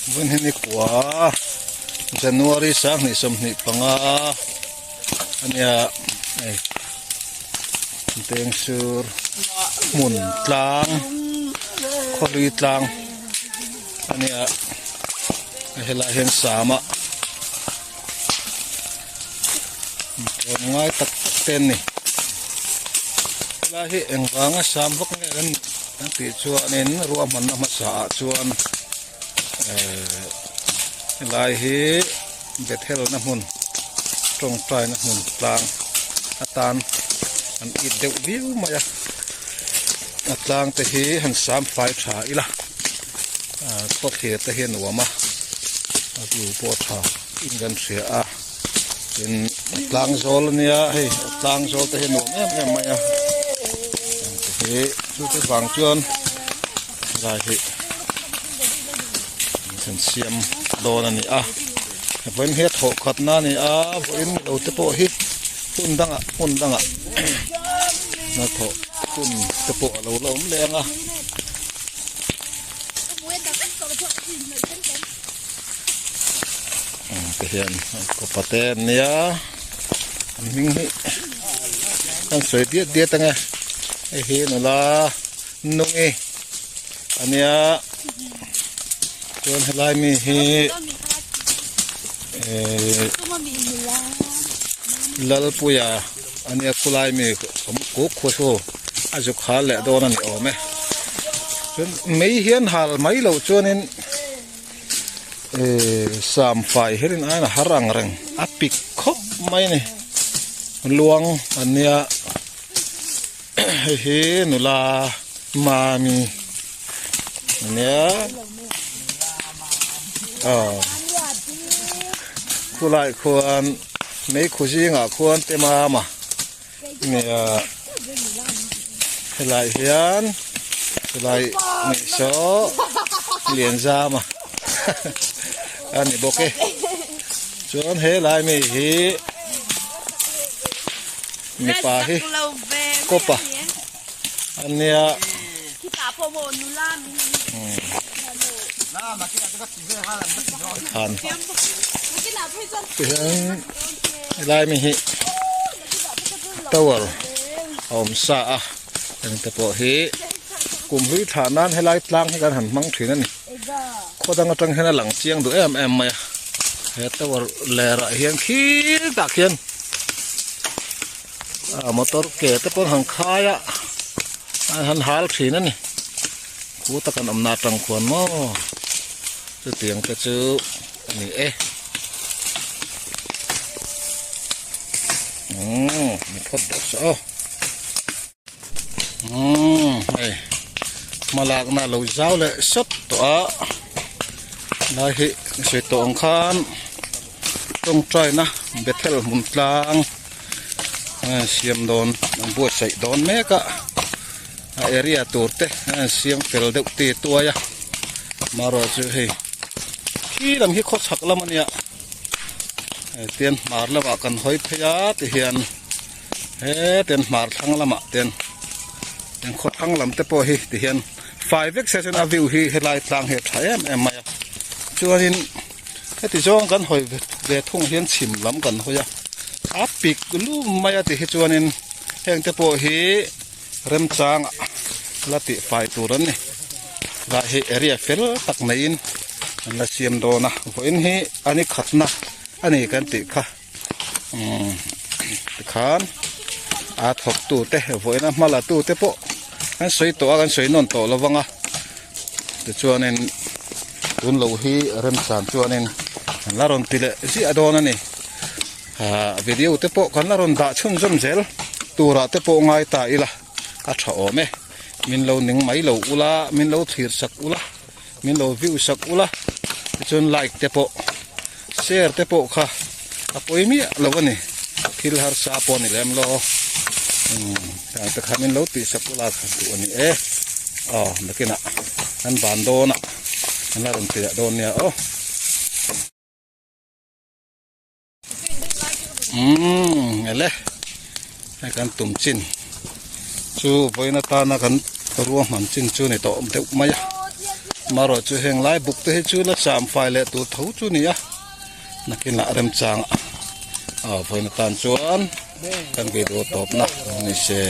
Vawiin hi nikua January 2025 ania hei Dengsur hmun tlang khawhlui tlang ania helaiah hian sama tlawmngai tak tak te an ni helai hi engvanga sam vak nge kan kan tih chuanin ruahmanna hmasa ah chuan ehh helai hi Bethel na hmun tawngtai na hmun tlang atan an it deuh viau mai a a tlang te hi han sam fai tha ila ah khawthlir te hi a nuam a a view pawh a tha in kan hria a tin tlang zawl ania hei tlang zawl te hi a nuam em em mai a hei chu te vang chuan helai hi an siam dawn a ni a vawiin hi a thawh khat na a ni a vawiin lo te pawh hi hmun dangah hmun dangah hnathawh hun te pawh a lo la awm leh ang a. Ti hian kawpa te an nia an hming hi an sawi diat diat ang e hei hi nula nungi a nia chuan helai mi hi ehh Lalpuia a nia khulai mi awm kuk khu chu a zuk hal leh dawn a ni awm e chuan mei hian hal mai loh chuanin. Ehh sam fai hian in ain a har ang reng a pik khawp mai a ni luang a nia hei hi nula mami a nia aw khulai khuan meikhu zingah khuan te mama nia helai hian helai mi saw lian zam a a ni bawk e chuan helai mi hi mipa hi kawpa a nia han tihian helai mi hi tower a awm sa a engte pawh hi kum hlui thlah nan helai tlang hi kan han hmang thin a ni khaw dang atang hian a lang chiang duh em em mai a he tower ler ah hian khil tak hian a motor ke te pawh an han khai a an han hal thin a ni khu tak an awmna atang khuan maw chutiang te chu a ni e umm ni phawt deuh saw aw umm hei hmalakna lo zau leh sawt tawh a lai hi sawi tawh ang khan. Tawngtaina Bethel hmun tlang siam dawn an buatsaih dawn mek a a area tur te an siam fel deuh ti tuai a marawh chu hei khi lam hi khaw chhak lam a nia tian hmar lamah kan hawi phei a ti hian hetian hmar thlang lamah ten khaw thlang lam te pawh hi ti hian fai vek se chuan a view hi helai tlang hi a tha em em mai a chuanin. Heti zawng kan hawi ve thung hian chhim lam kan hawi a, a pik lum mai a ti hi chuanin heng te pawh hi remchang la tih fai tur an ni. Lah hi area fel tak neiin an la siam dawn a, vawiin hi a ni khatna a ni kan tih kha umm tikhan a thawk tu te vawiin a hma la tu te pawh kan sawi tawh a kan sawi nawn tawh lo vang a. Tichuanin tun lo hi remchan chuanin an la rawn ti leh ziah dawn a ni. Ahh video te pawh kan la rawn dah chhunzawm zel turah te pawh ngai ta ila a tha awm e. Min lo ning mai lo ula, min lo thlir sak ula, min lo view sak ula, tichuan like te pawh share te pawh kha a pawi miah lo a ni. Thil harsa pawh a ni lem lo. Umm heng te kha min lo tih sak ula kha duh a ni e. Aw nakinah an ban dawnah an la rawn ti leh dawn nia aw. Umm ele hei kan tum chin chu vawiin atana kan ruahman chin chu ni tawh deuh mai a. Marawh chu heng lai buk te hi chu la cham fai leh tur tho chu ni a, nakin lah remchang a vawiin atan chuan kan video tawpna ni se.